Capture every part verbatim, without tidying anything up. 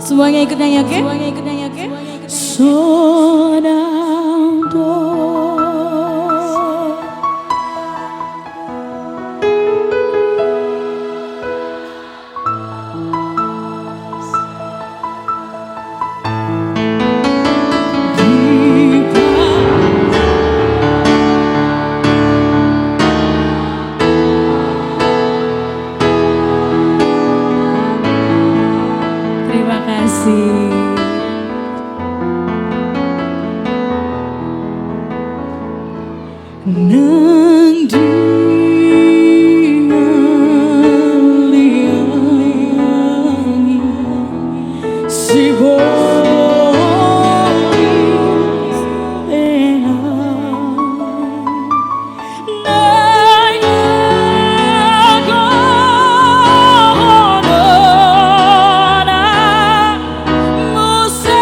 Semuanya ikut nyanyi, oke? Sonang do. Terima kasih. Nang di ngaliangi sibolis lenga. Nang ago dona muse.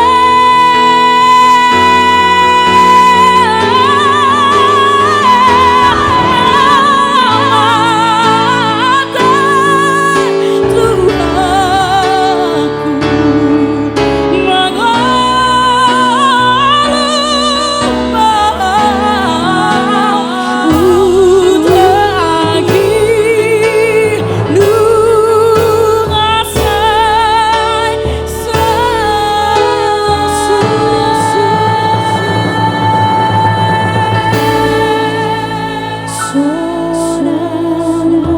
Sonang do.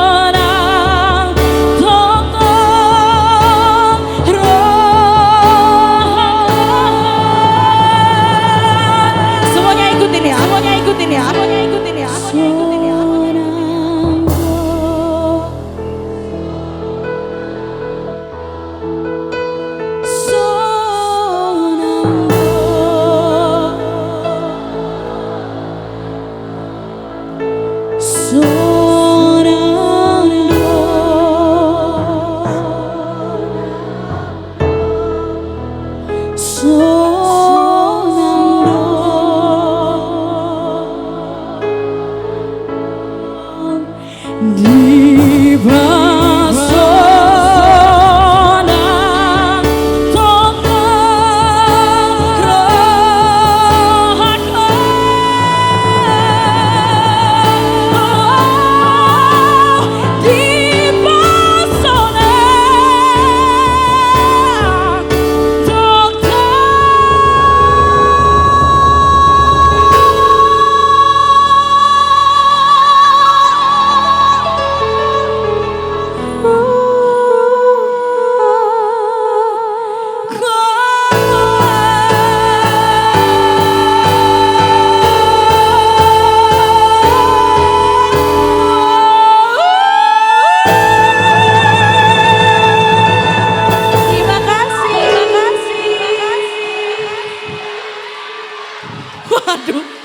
Dipasonang tongtong roha. Semuanya ikutin ya, semuanya ikutin ya, semuanya ikutin ya, semuanya ikutin ya. Sonang do. Sonang do. Sonang do. Dipasonang tongtong rohangku. Dipasonang tongtong. Terima kasih, terima kasih, terima kasih. Waduh.